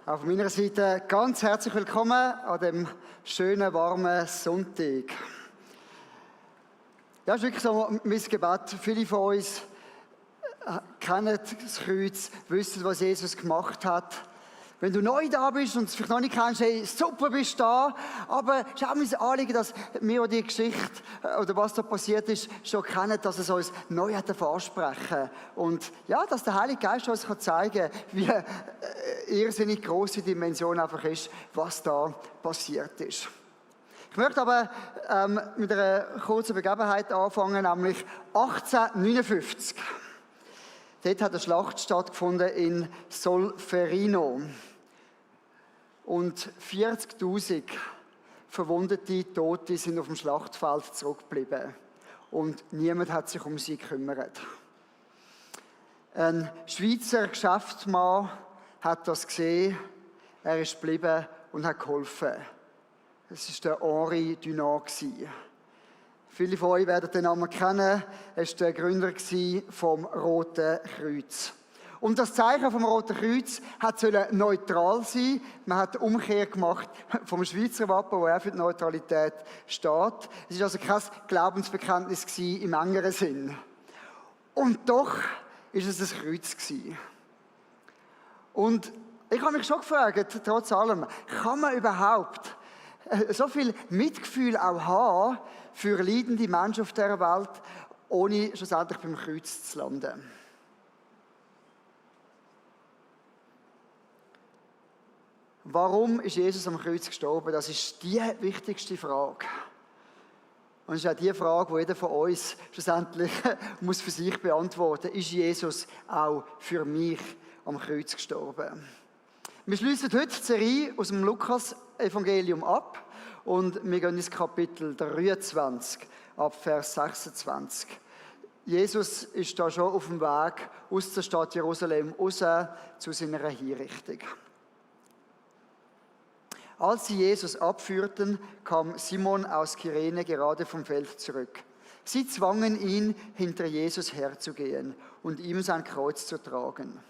Auf meiner Seite ganz herzlich willkommen an dem schönen, warmen Sonntag. Ja, es ist wirklich so mein Gebet. Viele von uns kennen das Kreuz, wissen, was Jesus gemacht hat. Wenn du neu da bist und es vielleicht noch nicht kennst, hey, super, bist du da. Aber es ist auch mein Anliegen, dass wir die Geschichte oder was da passiert ist, schon kennen, dass es uns neu hat ansprechen. Und ja, dass der Heilige Geist uns zeigen kann, wie irrsinnig grosse Dimension einfach ist, was da passiert ist. Ich möchte aber mit einer kurzen Begebenheit anfangen, nämlich 1859. Dort hat eine Schlacht stattgefunden in Solferino. Und 40.000 verwundete Tote sind auf dem Schlachtfeld zurückgeblieben. Und niemand hat sich um sie gekümmert. Ein Schweizer Geschäftsmann hat das gesehen. Er ist geblieben und hat geholfen. Es war der Henri Dunant. Viele von euch werden den Namen kennen. Er war der Gründer vom Roten Kreuz. Und das Zeichen vom Roten Kreuz sollte neutral sein. Man hat die Umkehr gemacht vom Schweizer Wappen, wo er für die Neutralität steht. Es war also kein Glaubensbekenntnis im engeren Sinn. Und doch war es ein Kreuz. Und ich habe mich schon gefragt, trotz allem, kann man überhaupt so viel Mitgefühl auch haben für leidende Menschen auf dieser Welt, ohne schlussendlich beim Kreuz zu landen? Warum ist Jesus am Kreuz gestorben? Das ist die wichtigste Frage. Und es ist auch die Frage, die jeder von uns schlussendlich muss für sich beantworten muss. Ist Jesus auch für mich am Kreuz gestorben? Wir schließen heute die Serie aus dem Lukas-Evangelium ab und wir gehen ins Kapitel 23, ab Vers 26. Jesus ist da schon auf dem Weg aus der Stadt Jerusalem raus zu seiner Hinrichtung. Als sie Jesus abführten, kam Simon aus Kyrene gerade vom Feld zurück. Sie zwangen ihn, hinter Jesus herzugehen und ihm sein Kreuz zu tragen.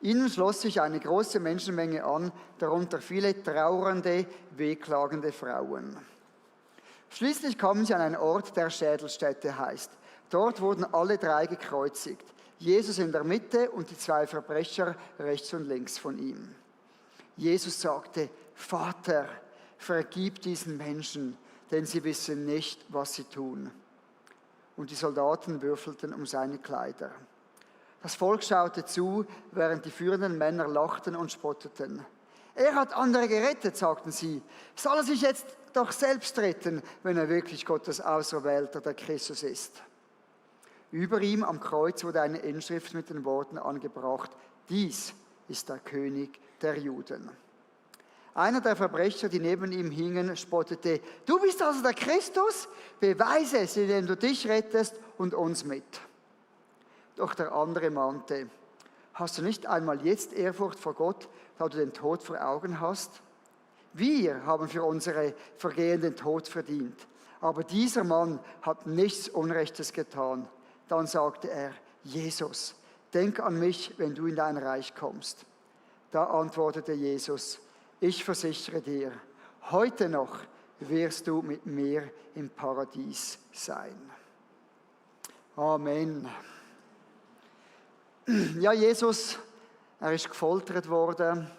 Ihnen schloss sich eine große Menschenmenge an, darunter viele trauernde, wehklagende Frauen. Schließlich kamen sie an einen Ort, der Schädelstätte heißt. Dort wurden alle drei gekreuzigt. Jesus in der Mitte und die zwei Verbrecher rechts und links von ihm. Jesus sagte: Vater, vergib diesen Menschen, denn sie wissen nicht, was sie tun. Und die Soldaten würfelten um seine Kleider. Das Volk schaute zu, während die führenden Männer lachten und spotteten. Er hat andere gerettet, sagten sie. Soll er sich jetzt doch selbst retten, wenn er wirklich Gottes Auserwählter, der Christus ist? Über ihm am Kreuz wurde eine Inschrift mit den Worten angebracht: Dies ist der König der Juden. Einer der Verbrecher, die neben ihm hingen, spottete: Du bist also der Christus? Beweise es, indem du dich rettest und uns mit. Doch der andere mahnte: Hast du nicht einmal jetzt Ehrfurcht vor Gott, da du den Tod vor Augen hast? Wir haben für unsere Vergehen den Tod verdient, aber dieser Mann hat nichts Unrechtes getan. Dann sagte er: Jesus, denk an mich, wenn du in dein Reich kommst. Da antwortete Jesus: Ich versichere dir, heute noch wirst du mit mir im Paradies sein. Amen. Ja, Jesus, er ist gefoltert worden.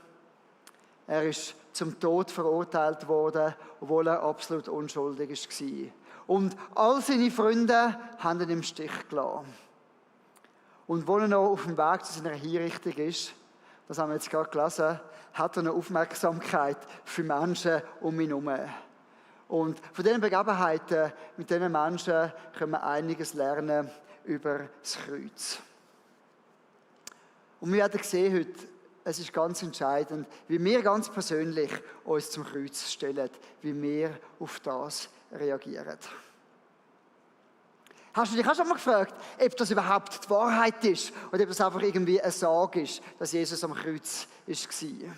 Er ist zum Tod verurteilt worden, obwohl er absolut unschuldig war. Und all seine Freunde haben ihn im Stich gelassen. Und wo er noch auf dem Weg zu seiner Hinrichtung ist, das haben wir jetzt gerade gelesen, hat er eine Aufmerksamkeit für Menschen um ihn herum. Und von diesen Begebenheiten mit diesen Menschen können wir einiges lernen über das Kreuz. Und wir werden sehen heute, es ist ganz entscheidend, wie wir ganz persönlich uns zum Kreuz stellen, wie wir auf das reagieren. Hast du dich auch schon mal gefragt, ob das überhaupt die Wahrheit ist oder ob das einfach irgendwie eine Sage ist, dass Jesus am Kreuz war? Und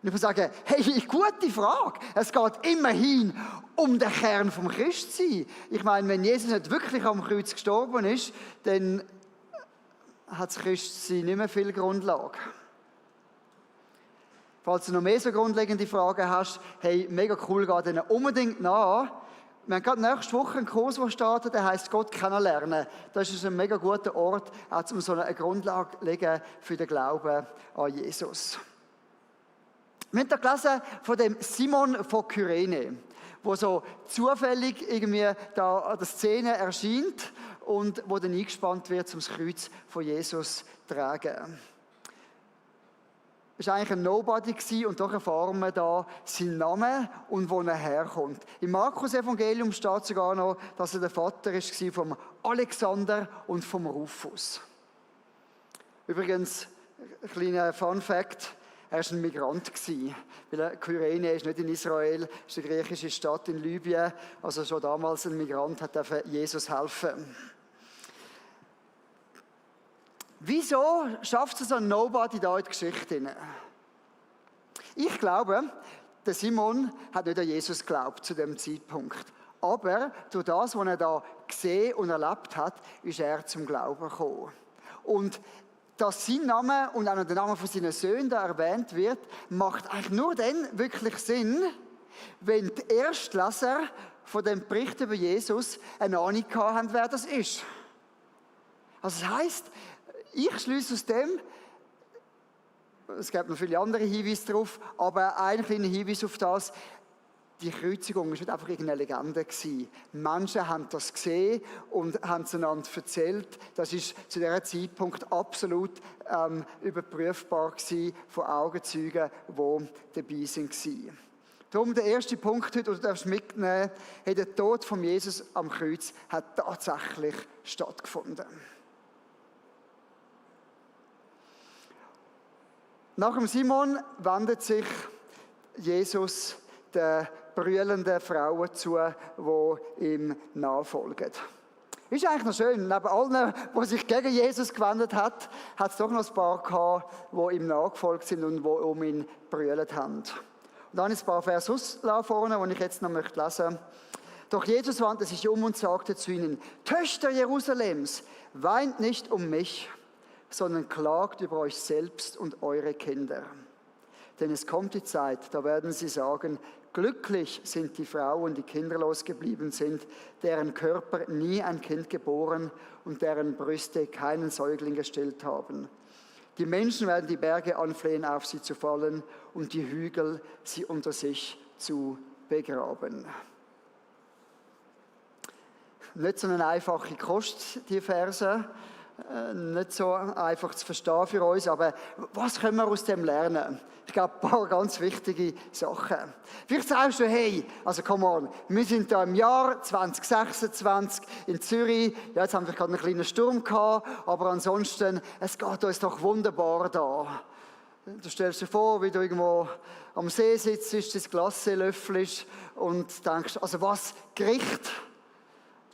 ich muss sagen, hey, gute Frage. Es geht immerhin um den Kern vom Christsein. Ich meine, wenn Jesus nicht wirklich am Kreuz gestorben ist, dann hat das Christsein nicht mehr viel Grundlage. Falls du noch mehr so grundlegende Fragen hast, hey, mega cool, geh denen unbedingt nach. Wir haben gerade nächste Woche einen Kurs, der startet, der heisst Gott kennenlernen. Das ist ein mega guter Ort, auch um so eine Grundlage zu legen für den Glauben an Jesus. Wir haben da gelesen von dem Simon von Kyrene, der so zufällig irgendwie da an der Szene erscheint und wo dann eingespannt wird, um das Kreuz von Jesus zu tragen. Er war eigentlich ein Nobody gewesen, und doch erfahren wir da seinen Namen und wo er herkommt. Im Markus-Evangelium steht sogar noch, dass er der Vater war von Alexander und vom Rufus. Übrigens, ein kleiner Fun-Fact: Er war ein Migrant, weil Kyrene ist nicht in Israel, es ist eine griechische Stadt in Libyen. Also schon damals ein Migrant hat Jesus helfen. Wieso schafft es so ein Nobody da in die Geschichte hinein? Ich glaube, der Simon hat nicht an Jesus geglaubt zu dem Zeitpunkt. Aber durch das, was er da gesehen und erlebt hat, ist er zum Glauben gekommen. Und dass sein Name und auch noch der Name von seinen Söhnen da erwähnt wird, macht eigentlich nur dann wirklich Sinn, wenn die Erstleser von dem Bericht über Jesus eine Ahnung haben, wer das ist. Also das heisst, ich schließe aus dem, es gibt noch viele andere Hinweise darauf, aber ein kleiner Hinweis auf das: Die Kreuzigung war nicht einfach irgendeine Legende gewesen. Menschen haben das gesehen und haben es einander erzählt. Das ist zu diesem Zeitpunkt absolut überprüfbar gewesen von Augenzeugen, die dabei waren. Darum der erste Punkt heute, den du darfst mitnehmen: Der Tod von Jesus am Kreuz hat tatsächlich stattgefunden. Nach dem Simon wendet sich Jesus den brüllenden Frauen zu, die ihm nachfolgen. Ist eigentlich noch schön, neben allen, die sich gegen Jesus gewendet haben, hat es doch noch ein paar gehabt, die ihm nachgefolgt sind und die um ihn brüllt haben. Und dann ein paar Verse vorne, die ich jetzt noch lesen möchte. Doch Jesus wandte sich um und sagte zu ihnen: Töchter Jerusalems, weint nicht um mich, sondern klagt über euch selbst und eure Kinder. Denn es kommt die Zeit, da werden sie sagen: Glücklich sind die Frauen, die kinderlos geblieben sind, deren Körper nie ein Kind geboren und deren Brüste keinen Säugling gestillt haben. Die Menschen werden die Berge anflehen, auf sie zu fallen, und die Hügel sie unter sich zu begraben. Nicht so eine einfache Kost, die Verse. Nicht so einfach zu verstehen für uns, aber was können wir aus dem lernen? Ich glaube, ein paar ganz wichtige Sachen. Vielleicht sagst du, hey, also come on, wir sind da im Jahr 2026 in Zürich. Ja, jetzt haben wir gerade einen kleinen Sturm gehabt, aber ansonsten, es geht uns doch wunderbar da. Du stellst dir vor, wie du irgendwo am See sitzt, das Glas löffelst und denkst, also was, Gericht?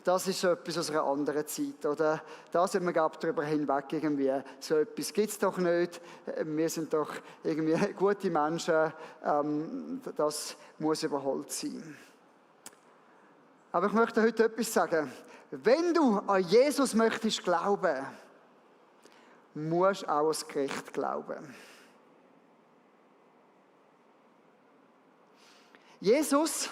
Das ist so etwas aus einer anderen Zeit, oder? Da sind wir, glaube ich, darüber hinweg irgendwie. So etwas gibt es doch nicht. Wir sind doch irgendwie gute Menschen. Das muss überholt sein. Aber ich möchte heute etwas sagen. Wenn du an Jesus möchtest glauben, musst du auch an das Gericht glauben. Jesus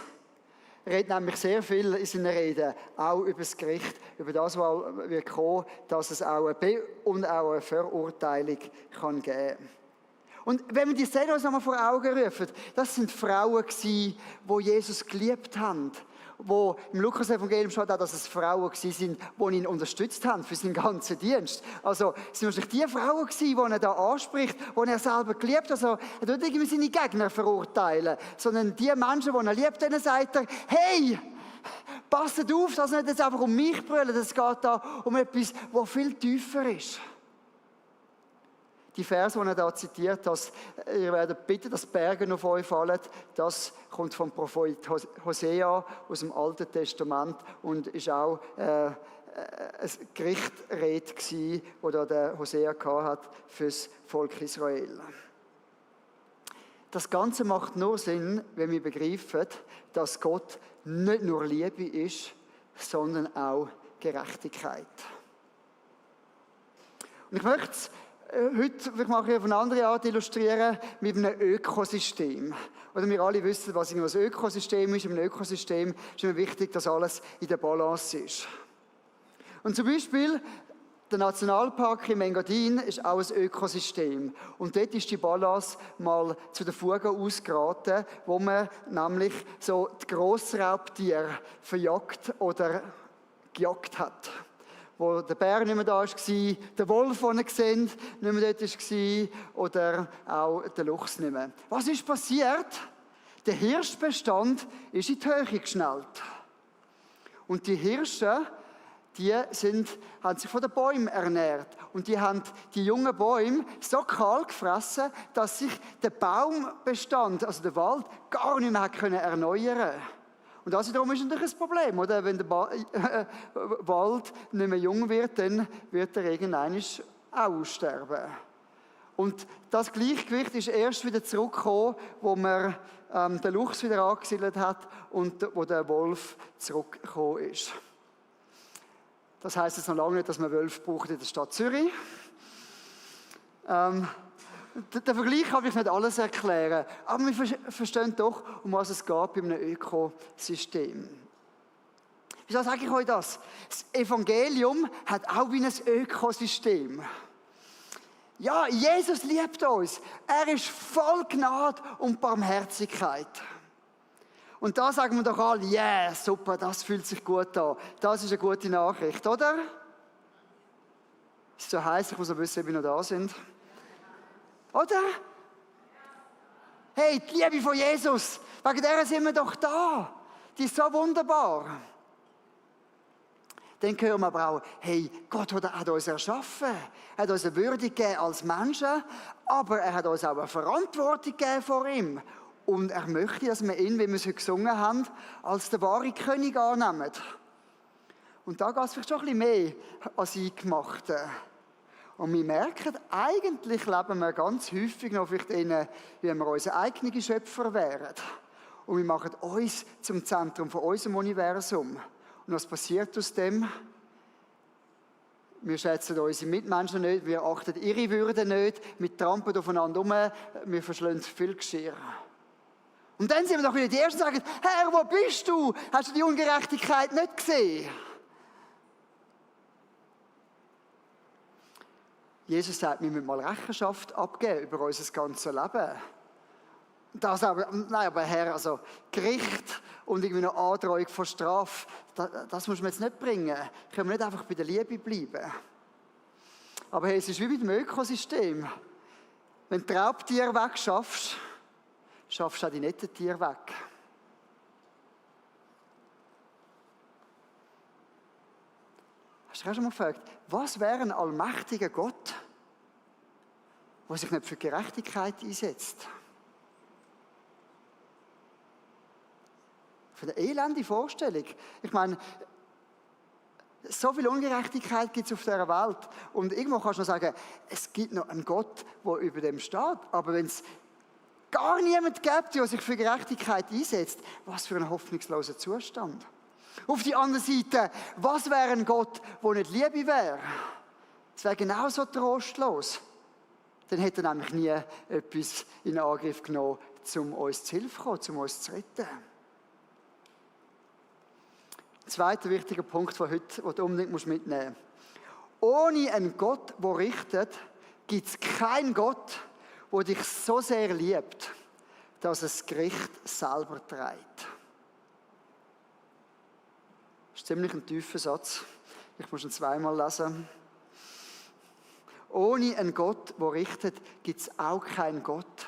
redet nämlich sehr viel in seinen Reden auch über das Gericht, über das, was wir kommen, dass es auch eine und auch eine Verurteilung kann geben kann. Und wenn wir die Szene uns nochmal vor Augen rufen, das sind Frauen gewesen, die Jesus geliebt haben, wo im Lukas-Evangelium steht auch, dass es Frauen waren, die ihn unterstützt haben für seinen ganzen Dienst. Also es sind wahrscheinlich die Frauen gewesen, die er da anspricht, die er selber geliebt hat. Also er tut irgendwie seine Gegner verurteilen, sondern die Menschen, die er liebt, denen sagt er: Hey, passt auf, dass nicht jetzt einfach um mich brüllen, es geht da um etwas, das viel tiefer ist. Die Verse, die er da zitiert, dass ihr werdet bitten, dass Berge auf euch fallen, das kommt vom Prophet Hosea aus dem Alten Testament und ist auch ein Gerichtrede gewesen, das der Hosea hat für das Volk Israel. Das Ganze macht nur Sinn, wenn wir begreifen, dass Gott nicht nur Liebe ist, sondern auch Gerechtigkeit. Und ich möchte es Heute mache ich auf eine andere Art illustrieren mit einem Ökosystem. Oder wir alle wissen, was ein Ökosystem ist. In einem Ökosystem ist immer wichtig, dass alles in der Balance ist. Und zum Beispiel der Nationalpark im Engadin ist auch ein Ökosystem. Und dort ist die Balance mal zu den Fugen ausgeraten, wo man nämlich so die Grossraubtiere verjagt oder gejagt hat. Wo der Bär nicht mehr da war, der Wolf, den ihr seht, nicht mehr dort war oder auch der Luchs nicht mehr. Was ist passiert? Der Hirschbestand ist in die Höhe geschnellt. Und die Hirsche, haben sich von den Bäumen ernährt. Und die haben die jungen Bäume so kahl gefressen, dass sich der Baumbestand, also der Wald, gar nicht mehr erneuern konnte. Und das wiederum ist natürlich ein Problem, oder? Wenn der Wald nicht mehr jung wird, dann wird er irgendwann auch aussterben. Und das Gleichgewicht ist erst wieder zurückgekommen, wo man den Luchs wieder angesiedelt hat und wo der Wolf zurückgekommen ist. Das heisst jetzt noch lange nicht, dass man Wölfe braucht in der Stadt Zürich. Der Vergleich kann ich nicht alles erklären, aber wir verstehen doch, um was es geht bei einem Ökosystem. Wieso sage ich euch das? Das Evangelium hat auch wie ein Ökosystem. Ja, Jesus liebt uns. Er ist voll Gnade und Barmherzigkeit. Und da sagen wir doch alle, yeah, super, das fühlt sich gut an. Das ist eine gute Nachricht, oder? Ist so heiß, ich muss auch wissen, ob wir noch da sind. Oder? Hey, die Liebe von Jesus, wegen der sind wir doch da. Die ist so wunderbar. Dann hören wir aber auch, hey, Gott hat uns erschaffen. Er hat uns eine Würde gegeben als Menschen, aber er hat uns auch eine Verantwortung gegeben vor ihm. Und er möchte, dass wir ihn, wie wir es heute gesungen haben, als den wahren König annehmen. Und da geht es vielleicht schon ein bisschen mehr als Eingemachte. Und wir merken, eigentlich leben wir ganz häufig noch vielleicht wie wir unsere eigenen Schöpfer wären. Und wir machen uns zum Zentrum von unserem Universum. Und was passiert aus dem? Wir schätzen unsere Mitmenschen nicht, wir achten ihre Würde nicht, wir trampeln aufeinander um, wir verschlingen viel Geschirr. Und dann sind wir doch wieder die Ersten, die sagen, Herr, wo bist du? Hast du die Ungerechtigkeit nicht gesehen? Jesus sagt, wir müssen mal Rechenschaft abgeben über unser ganzes Leben. Das aber Herr, also Gericht und irgendwie noch Androhung von Strafe, das muss man jetzt nicht bringen. Können wir nicht einfach bei der Liebe bleiben. Aber hey, es ist wie mit dem Ökosystem. Wenn du Raubtiere wegschaffst, schaffst du auch die netten Tiere weg. Hast du dich auch schon mal gefragt, was wäre ein allmächtiger Gott, der sich nicht für Gerechtigkeit einsetzt? Für eine elende Vorstellung. Ich meine, so viel Ungerechtigkeit gibt es auf dieser Welt. Und irgendwo kannst du noch sagen, es gibt noch einen Gott, der über dem steht. Aber wenn es gar niemand gibt, der sich für Gerechtigkeit einsetzt, was für ein hoffnungsloser Zustand. Auf die andere Seite, was wäre ein Gott, der nicht Liebe wäre? Es wäre genauso trostlos. Dann hätte er nämlich nie etwas in Angriff genommen, um uns zu Hilfe zu kommen, um uns zu retten. Zweiter wichtiger Punkt von heute, den du unbedingt mitnehmen musst. Ohne einen Gott, der richtet, gibt es keinen Gott, der dich so sehr liebt, dass es das Gericht selber trägt. Das ist ziemlich ein tiefer Satz. Ich muss ihn zweimal lesen. Ohne einen Gott, der richtet, gibt es auch keinen Gott,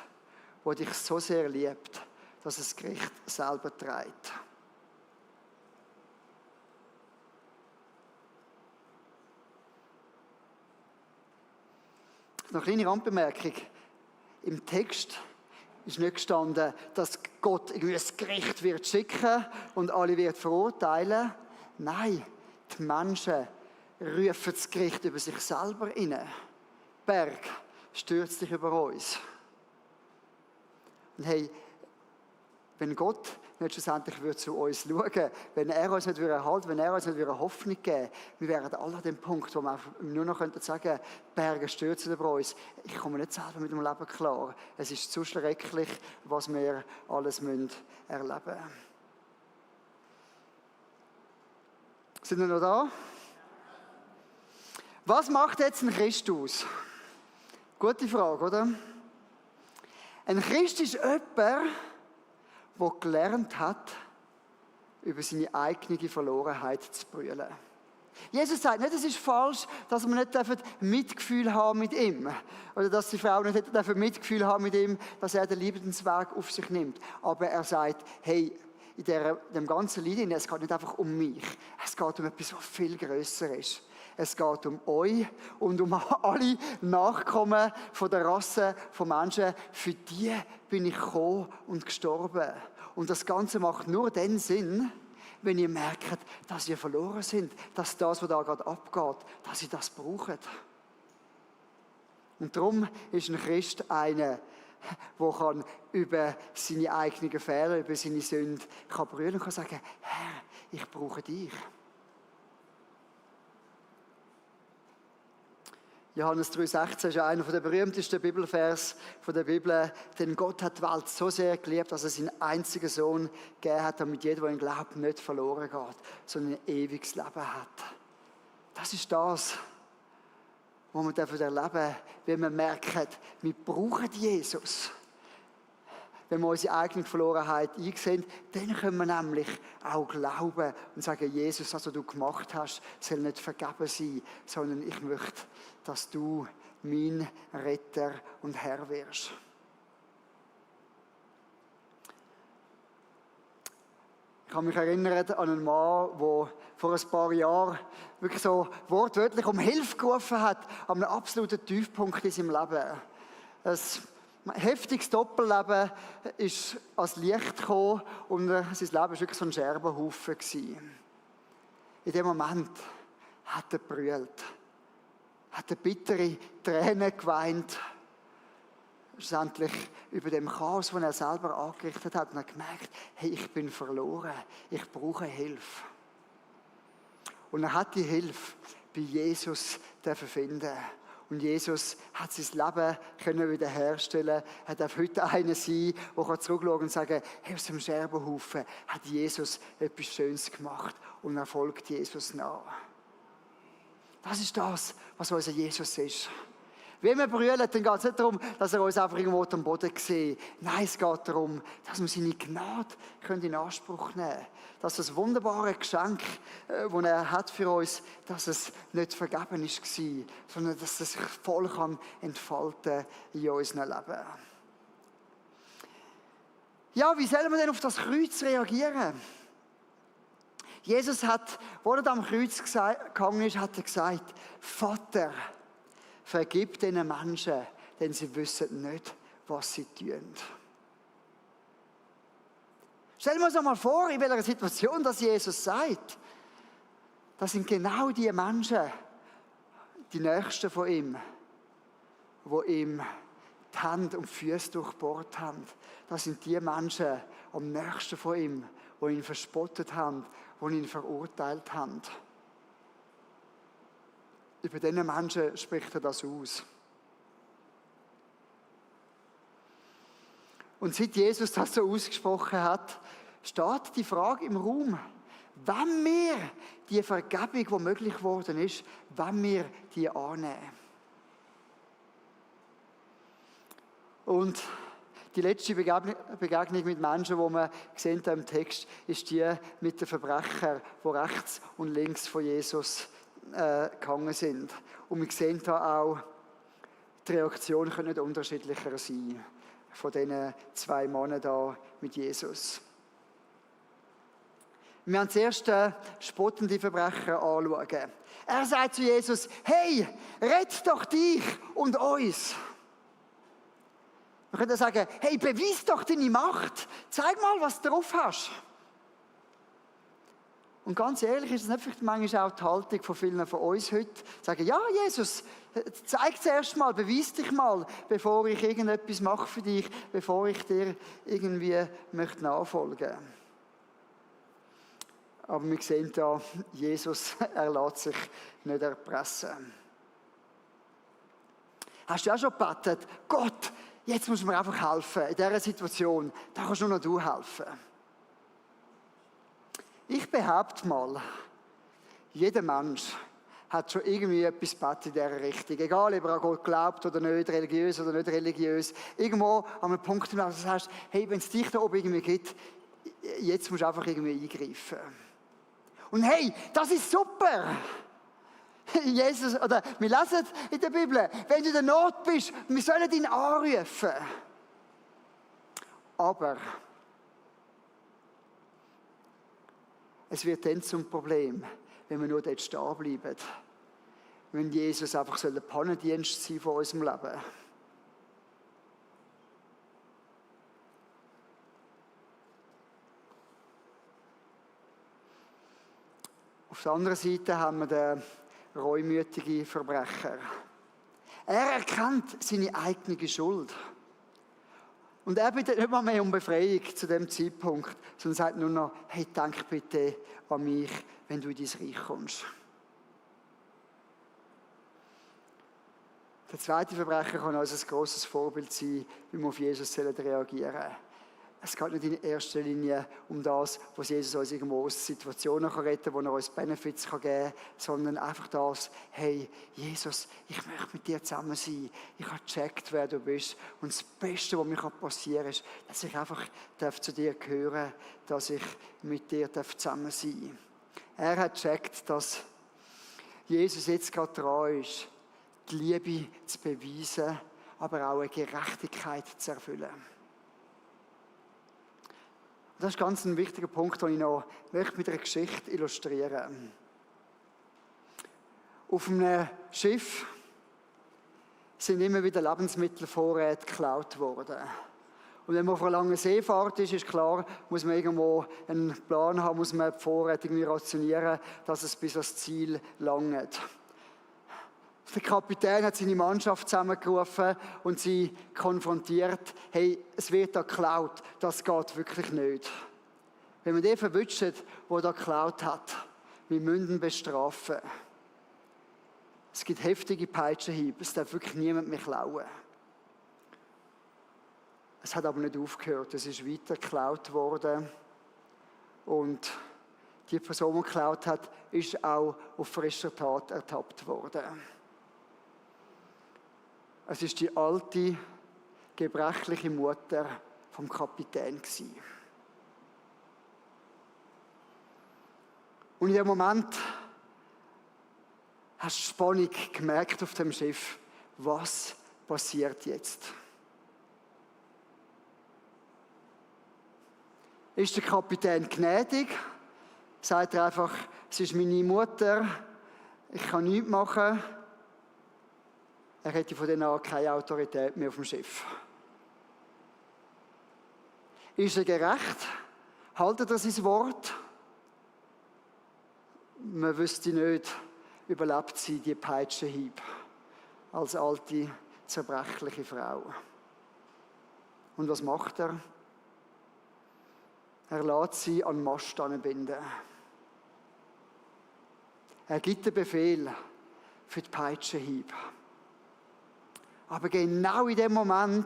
der dich so sehr liebt, dass es das Gericht selber trägt. Noch eine kleine Randbemerkung. Im Text ist nicht gestanden, dass Gott irgendwie ein Gericht wird schicken und alle wird verurteilen. Nein, die Menschen rufen das Gericht über sich selber rein. Berg, stürzt dich über uns. Und hey, Wenn Gott nicht schlussendlich würde zu uns schauen, wenn er uns nicht halten würde, wenn er uns nicht Hoffnung geben würde, wir wären alle an dem Punkt, wo wir nur noch sagen könnten, Berge stürzen über uns. Ich komme nicht selber mit dem Leben klar. Es ist zu schrecklich, was wir alles erleben müssen. Sind wir noch da? Was macht jetzt ein Christ aus? Gute Frage, oder? Ein Christ ist jemand, der gelernt hat, über seine eigene Verlorenheit zu brüllen. Jesus sagt nicht, es ist falsch, dass wir nicht Mitgefühl haben mit ihm. Oder dass die Frau nicht Mitgefühl haben mit ihm, dass er den Liebensweg auf sich nimmt. Aber er sagt, hey, in dem ganzen Lied, es geht nicht einfach um mich. Es geht um etwas, was viel grösser ist. Es geht um euch und um alle Nachkommen von der Rasse von Menschen. Für die bin ich gekommen und gestorben. Und das Ganze macht nur dann Sinn, wenn ihr merkt, dass ihr verloren seid, dass das, was da gerade abgeht, dass ihr das braucht. Und darum ist ein Christ einer, der über seine eigenen Fehler, über seine Sünde brüllen und kann sagen, Herr, ich brauche dich. Johannes 3,16 ist einer der berühmtesten Bibelvers der Bibel. Denn Gott hat die Welt so sehr geliebt, dass er seinen einzigen Sohn gegeben hat, damit jeder, der ihn glaubt, nicht verloren geht, sondern ein ewiges Leben hat. Das ist das, was wir erleben dürfen, wenn wir merken, wir brauchen Jesus. Wenn wir unsere eigene Verlorenheit einsehen, dann können wir nämlich auch glauben und sagen, Jesus, was du gemacht hast, soll nicht vergeben sein, sondern ich möchte, dass du mein Retter und Herr wirst. Ich kann mich erinnern an einen Mann, der vor ein paar Jahren wirklich so wortwörtlich um Hilfe gerufen hat, an einem absoluten Tiefpunkt in seinem Leben. Ein heftiges Doppelleben ist ans Licht gekommen und sein Leben war wirklich so ein Scherbenhaufen. In dem Moment hat er gebrüllt, hat er bittere Tränen geweint, schlussendlich über dem Chaos, das er selber angerichtet hat, und hat gemerkt, hey, ich bin verloren, ich brauche Hilfe. Und er hat die Hilfe bei Jesus finden. Und Jesus hat sein Leben wiederherstellen können. Er darf heute einer sein, der zurückschauen und sagen, hey, aus dem Scherbenhaufen hat Jesus etwas Schönes gemacht. Und er folgt Jesus nach. Das ist das, was unser Jesus ist. Wenn wir brüllen, dann geht es nicht darum, dass er uns einfach irgendwo am Boden sieht. Nein, es geht darum, dass wir seine Gnade in Anspruch nehmen können. Dass das wunderbare Geschenk, das er hat für uns, dass es nicht vergeben war, sondern dass es sich voll entfalten in unserem Leben. Ja, wie soll man denn auf das Kreuz reagieren? Jesus hat, als er am Kreuz gegangen ist, hat er gesagt, Vater, vergib diesen Menschen, denn sie wissen nicht, was sie tun. Stellen wir uns einmal vor, in welcher Situation das Jesus sagt. Das sind genau die Menschen, die Nächsten von ihm, die ihm die Hände und die Füße durchbohrt haben. Das sind die Menschen am nächsten von ihm, die ihn verspottet haben, die ihn verurteilt haben. Über diese Menschen spricht er das aus. Und seit Jesus das so ausgesprochen hat, steht die Frage im Raum, wenn wir die Vergebung, die möglich geworden ist, wenn wir die annehmen. Und die letzte Begegnung mit Menschen, die wir gesehen haben im Text, ist die mit den Verbrechern, die rechts und links von Jesus gegangen sind. Und wir sehen da auch, die Reaktionen können nicht unterschiedlicher sein von diesen zwei Männern da mit Jesus. Wir haben zuerst den spottenden Verbrecher anschauen. Er sagt zu Jesus, hey, rett doch dich und uns. Wir können sagen, hey, beweis doch deine Macht. Zeig mal, was du drauf hast. Und ganz ehrlich ist es nicht vielleicht manchmal auch die Haltung von vielen von uns heute, sagen, ja, Jesus, Zeig zuerst mal, beweis dich mal, bevor ich irgendetwas mache für dich, bevor ich dir irgendwie möchte nachfolgen. Aber wir sehen da, Jesus, er lässt sich nicht erpressen. Hast du auch schon gebetet, Gott, jetzt musst du mir einfach helfen, in dieser Situation, da kannst nur noch du helfen. Ich behaupte mal, jeder Mensch hat schon irgendwie etwas gebetet in dieser Richtung. Egal, ob er an Gott glaubt oder nicht, religiös oder nicht religiös. Irgendwo an einem Punkt, wo du sagst, hey, wenn es dich da oben irgendwie gibt, jetzt musst du einfach irgendwie eingreifen. Und hey, das ist super! Jesus, oder wir lesen in der Bibel, wenn du in der Not bist, wir sollen ihn anrufen. Aber es wird dann zum Problem, wenn wir nur dort stehen bleiben. Wenn Jesus einfach ein Pannendienst sein von unserem Leben. Auf der anderen Seite haben wir den reumütigen Verbrecher. Er erkennt seine eigene Schuld. Und er bittet nicht mal mehr um Befreiung zu dem Zeitpunkt, sondern sagt nur noch, hey, denk bitte an mich, wenn du in dein Reich kommst. Der zweite Verbrecher kann also ein grosses Vorbild sein, wie wir auf Jesus reagieren sollen. Es geht nicht in erster Linie um das, was Jesus uns irgendwo aus Situationen retten kann, wo er uns Benefits geben kann, sondern einfach das, hey, Jesus, ich möchte mit dir zusammen sein. Ich habe gecheckt, wer du bist. Und das Beste, was mir passieren kann, ist, dass ich einfach zu dir gehören darf, dass ich mit dir zusammen sein darf. Er hat gecheckt, dass Jesus jetzt gerade dran ist, die Liebe zu beweisen, aber auch eine Gerechtigkeit zu erfüllen. Das ist ganz ein wichtiger Punkt, den ich noch mit einer Geschichte illustrieren möchte. Auf einem Schiff sind immer wieder Lebensmittelvorräte geklaut worden. Und wenn man auf einer langen Seefahrt ist klar, muss man irgendwo einen Plan haben, muss man die Vorräte irgendwie rationieren, dass es bis ans Ziel langt. Der Kapitän hat seine Mannschaft zusammengerufen und sie konfrontiert, hey, es wird da geklaut, das geht wirklich nicht. Wenn wir den verwünschen, der da geklaut hat, wir müssen ihn bestrafen. Es gibt heftige Peitschenhiebe, es darf wirklich niemand mehr klauen. Es hat aber nicht aufgehört, es ist weiter geklaut worden und die Person, die geklaut hat, ist auch auf frischer Tat ertappt worden. Es war die alte, gebrechliche Mutter vom Kapitän. Und in dem Moment hast du Spannung gemerkt auf dem Schiff. Was passiert jetzt? Ist der Kapitän gnädig? Sagt er einfach, es ist meine Mutter, ich kann nichts machen. Er hätte von dann an keine Autorität mehr auf dem Schiff. Ist er gerecht? Haltet er sein Wort? Man wüsste nicht, überlebt sie die Peitschenhieb als alte, zerbrechliche Frau. Und was macht er? Er lässt sie an den Mast anbinden. Er gibt den Befehl für die Peitschenhieb. Aber genau in dem Moment,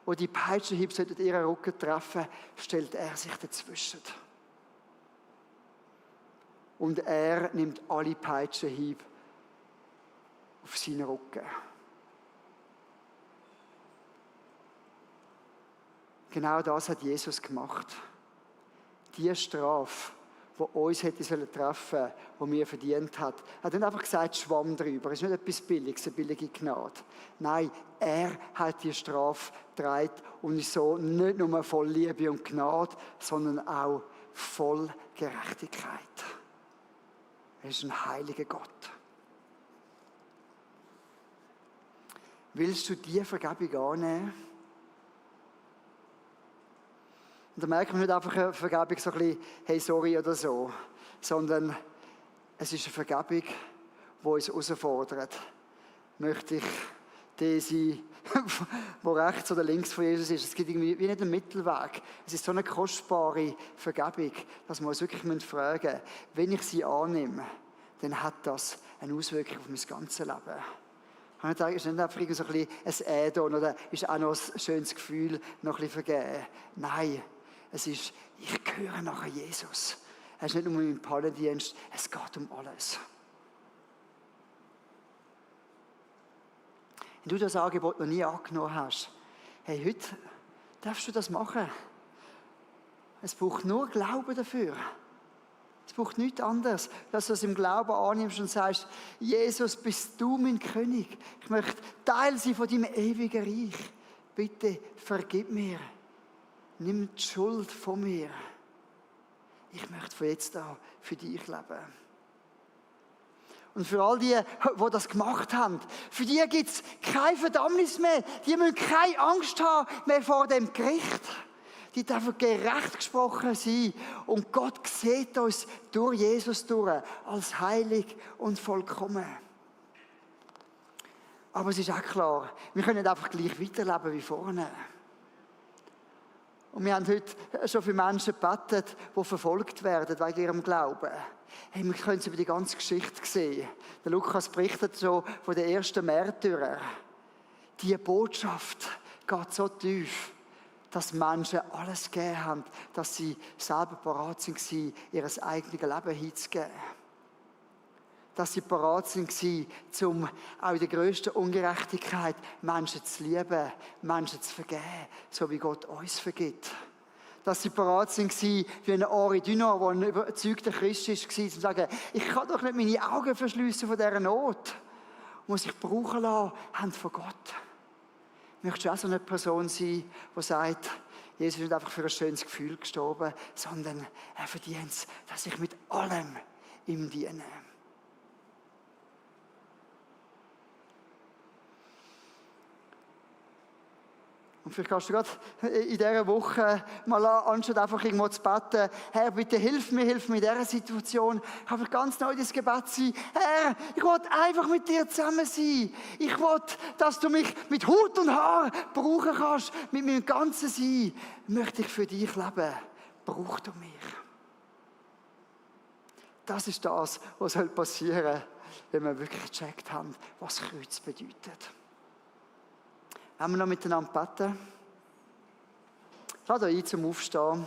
wo die Peitschenhiebe ihren Rücken treffen, stellt er sich dazwischen. Und er nimmt alle Peitschenhiebe auf seinen Rücken. Genau das hat Jesus gemacht. Die Strafe, die uns hätte treffen sollen, die wir verdient hat. Er hat nicht einfach gesagt, schwamm drüber. Es ist nicht etwas Billiges, eine billige Gnade. Nein, er hat die Strafe getragen und ist so nicht nur voll Liebe und Gnade, sondern auch voll Gerechtigkeit. Er ist ein heiliger Gott. Willst du diese Vergebung annehmen? Und da merkt man nicht einfach eine Vergebung so ein bisschen, hey, sorry oder so, sondern es ist eine Vergebung, die uns herausfordert, möchte ich der sein, wo rechts oder links von Jesus ist. Es gibt irgendwie wie nicht einen Mittelweg. Es ist so eine kostbare Vergebung, dass wir uns wirklich fragen müssen, wenn ich sie annehme, dann hat das eine Auswirkung auf mein ganzes Leben. Ich denke, ist nicht einfach so ein Add-on oder ist auch noch ein schönes Gefühl, noch ein bisschen vergeben. Nein, es ist, ich gehöre nachher Jesus. Es ist nicht nur mein Pallendienst, es geht um alles. Wenn du das Angebot noch nie angenommen hast, hey, heute darfst du das machen. Es braucht nur Glauben dafür. Es braucht nichts anderes, dass du es im Glauben annimmst und sagst, Jesus, bist du mein König. Ich möchte Teil sein von deinem ewigen Reich. Bitte vergib mir. Nimm die Schuld von mir. Ich möchte von jetzt an für dich leben. Und für all die das gemacht haben, für die gibt es keine Verdammnis mehr. Die müssen keine Angst haben mehr vor dem Gericht. Die dürfen gerecht gesprochen sein. Und Gott sieht uns durch Jesus durch, als heilig und vollkommen. Aber es ist auch klar, wir können nicht einfach gleich weiterleben wie vorne. Und wir haben heute schon für Menschen gebetet, die verfolgt werden wegen ihrem Glauben. Hey, wir können es über die ganze Geschichte sehen. Der Lukas berichtet schon von den ersten Märtyrern. Diese Botschaft geht so tief, dass Menschen alles gegeben haben, dass sie selber bereit waren, ihr eigenes Leben hinzugeben. Dass sie bereit waren, um auch in der grössten Ungerechtigkeit Menschen zu lieben, Menschen zu vergeben, so wie Gott uns vergibt. Dass sie bereit waren, wie ein Henri Dunant, der ein überzeugter Christ war, zu sagen, ich kann doch nicht meine Augen verschliessen von dieser Not. Muss sich brauchen lassen haben von Gott. Möchtest du auch so eine Person sein, die sagt, Jesus ist nicht einfach für ein schönes Gefühl gestorben, sondern er verdient es, dass ich mit allem ihm diene. Und vielleicht kannst du gerade in dieser Woche mal anstatt einfach irgendwo zu beten, Herr, bitte hilf mir in dieser Situation. Ich habe ganz neu das Gebet sein. Herr, ich will einfach mit dir zusammen sein. Ich will, dass du mich mit Haut und Haar brauchen kannst. Mit meinem ganzen Sein möchte ich für dich leben. Brauch du mich. Das ist das, was passieren soll, wenn wir wirklich gecheckt haben, was Kreuz bedeutet. Wollen wir noch miteinander beten? Ich lade euch ein zum Aufstehen.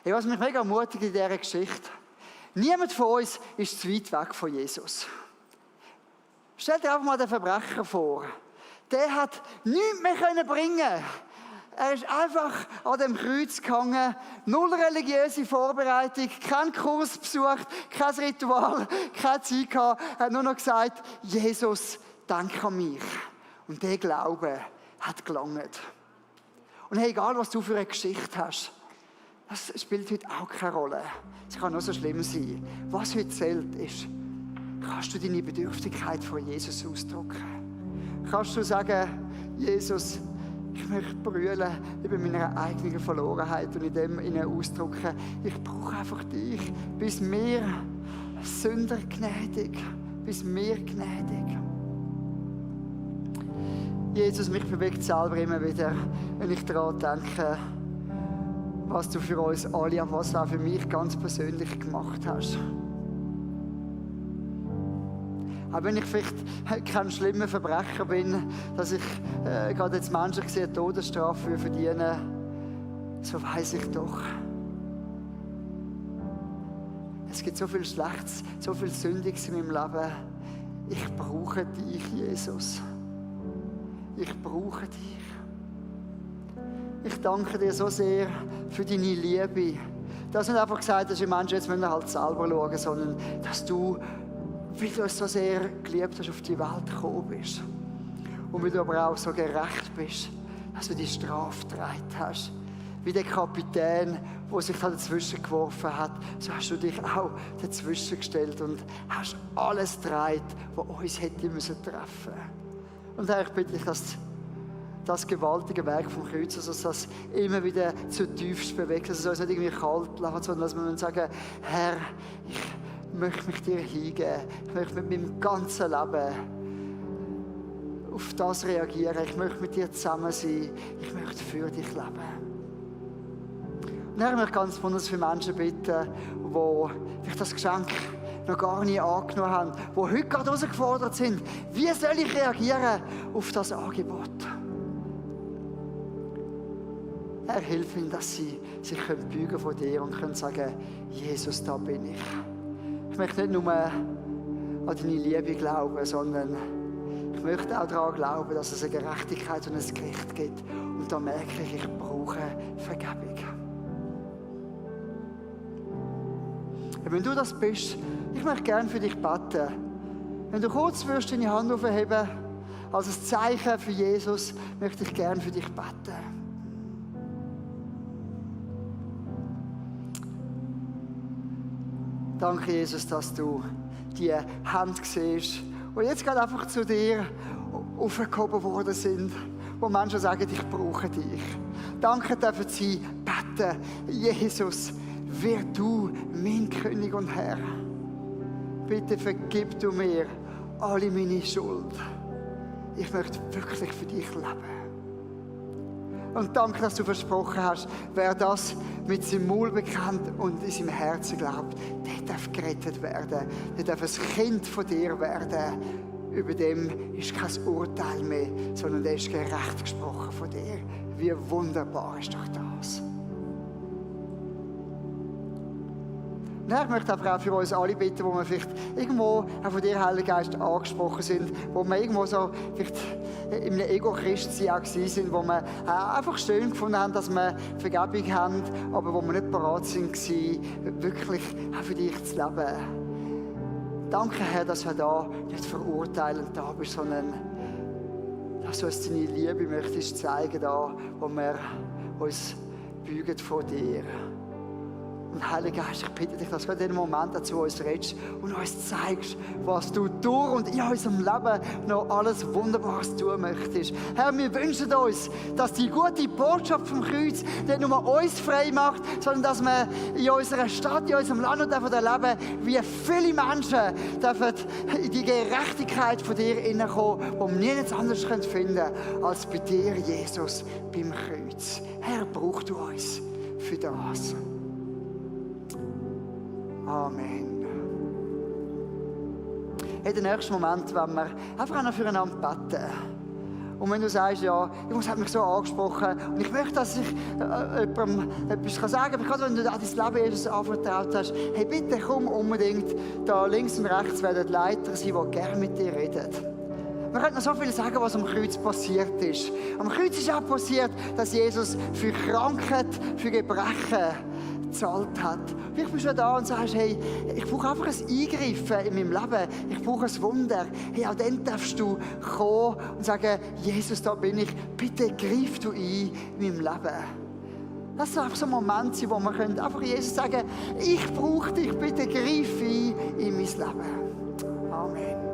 Hey, was mich mega ermutigt in dieser Geschichte, niemand von uns ist zu weit weg von Jesus. Stell dir einfach mal den Verbrecher vor. Der hat nichts mehr bringen können. Er ist einfach an dem Kreuz gehangen, null religiöse Vorbereitung, kein Kurs besucht, kein Ritual, keine Zeit gehabt. Er hat nur noch gesagt, Jesus, denk an mich. Und der Glaube hat gelangt. Und hey, egal was du für eine Geschichte hast, das spielt heute auch keine Rolle. Es kann nur so schlimm sein. Was heute zählt ist, kannst du deine Bedürftigkeit vor Jesus ausdrücken. Kannst du sagen, Jesus, ich möchte brüllen über meine eigene Verlorenheit und in dem ausdrücken, ich brauche einfach dich. Bist mir Sünder gnädig. Bist mir gnädig. Jesus, mich bewegt selber immer wieder, wenn ich daran denke, was du für uns alle und was du auch für mich ganz persönlich gemacht hast. Auch wenn ich vielleicht kein schlimmer Verbrecher bin, dass ich gerade jetzt Menschen sehe, Todesstrafe verdienen, so weiss ich doch. Es gibt so viel Schlechtes, so viel Sündiges in meinem Leben. Ich brauche dich, Jesus. Ich brauche dich. Ich danke dir so sehr für deine Liebe. Dass du nicht einfach gesagt hast, die Menschen jetzt müssen halt selber schauen, sondern dass du, wie du uns so sehr geliebt hast, auf die Welt gekommen bist. Und wie du aber auch so gerecht bist, dass du die Strafe getragen hast. Wie der Kapitän, der sich da dazwischen geworfen hat, so hast du dich auch dazwischen gestellt und hast alles getragen, was uns hätte treffen müssen. Und Herr, ich bitte dich, dass das gewaltige Werk vom Kreuz, also das immer wieder zutiefst bewegt, dass es uns nicht irgendwie kalt lässt, sondern dass wir sagen, Herr, ich möchte mich dir hingeben. Ich möchte mit meinem ganzen Leben auf das reagieren. Ich möchte mit dir zusammen sein. Ich möchte für dich leben. Und Herr, ich möchte ganz besonders für Menschen bitten, die vielleicht das Geschenk noch gar nie angenommen haben, die heute gerade herausgefordert sind. Wie soll ich reagieren auf das Angebot? Herr, hilf ihnen, dass sie sich beugen vor dir und können sagen, Jesus, da bin ich. Ich möchte nicht nur an deine Liebe glauben, sondern ich möchte auch daran glauben, dass es eine Gerechtigkeit und ein Gericht gibt. Und da merke ich brauche Vergebung. Und wenn du das bist, ich möchte gerne für dich beten. Wenn du kurz wirst deine Hand aufheben, als ein Zeichen für Jesus, möchte ich gerne für dich beten. Danke, Jesus, dass du die Hand siehst, die jetzt gerade einfach zu dir aufgehoben worden sind, wo Menschen sagen, ich brauche dich. Danke dürfen sie beten. Jesus, wirst du mein König und Herr. Bitte vergib du mir alle meine Schuld. Ich möchte wirklich für dich leben. Und danke, dass du versprochen hast, wer das mit seinem Mund bekennt und in seinem Herzen glaubt, der darf gerettet werden. Der darf ein Kind von dir werden. Über dem ist kein Urteil mehr, sondern der ist gerecht gesprochen von dir. Wie wunderbar ist doch das. Ich möchte einfach auch für uns alle bitten, wo wir vielleicht irgendwo auch von dir, Heiliger Geist, angesprochen sind, wo wir irgendwo so vielleicht in einem Ego-Christsein auch sind, wo wir einfach schön gefunden haben, dass wir Vergebung haben, aber wo wir nicht bereit sind, wirklich auch für dich zu leben. Danke, Herr, dass wir da nicht verurteilend da bist, sondern dass du uns deine Liebe möchtest zeigen, da, wo wir uns beugen vor dir. Und Heiliger Geist, ich bitte dich, dass du in diesem Moment zu uns redest und uns zeigst, was du durch und in unserem Leben noch alles Wunderbares tun möchtest. Herr, wir wünschen uns, dass die gute Botschaft vom Kreuz nicht nur uns frei macht, sondern dass wir in unserer Stadt, in unserem Land erleben, wie viele Menschen in die Gerechtigkeit von dir hineinkommen, die wir nichts anderes finden können, als bei dir, Jesus, beim Kreuz. Herr, brauchst du uns für das. Amen. In dem nächsten Moment wollen wir einfach füreinander beten. Und wenn du sagst, ja, das hat mich so angesprochen und ich möchte, dass ich jemandem etwas sagen kann, aber gerade wenn du dein Leben Jesus anvertraut hast, hey, bitte komm unbedingt, da links und rechts werden Leiter sein, die gerne mit dir reden. Wir können noch so viel sagen, was am Kreuz passiert ist. Am Kreuz ist auch passiert, dass Jesus für Krankheit, für Gebrechen gezahlt hat. Vielleicht bist du da und sagst, hey, ich brauche einfach ein Eingreifen in meinem Leben. Ich brauche ein Wunder. Hey, auch dann darfst du kommen und sagen, Jesus, da bin ich. Bitte greif du ein in meinem Leben. Das soll einfach so ein Moment sein, wo wir einfach Jesus sagen, ich brauche dich, bitte greif ein in mein Leben. Amen.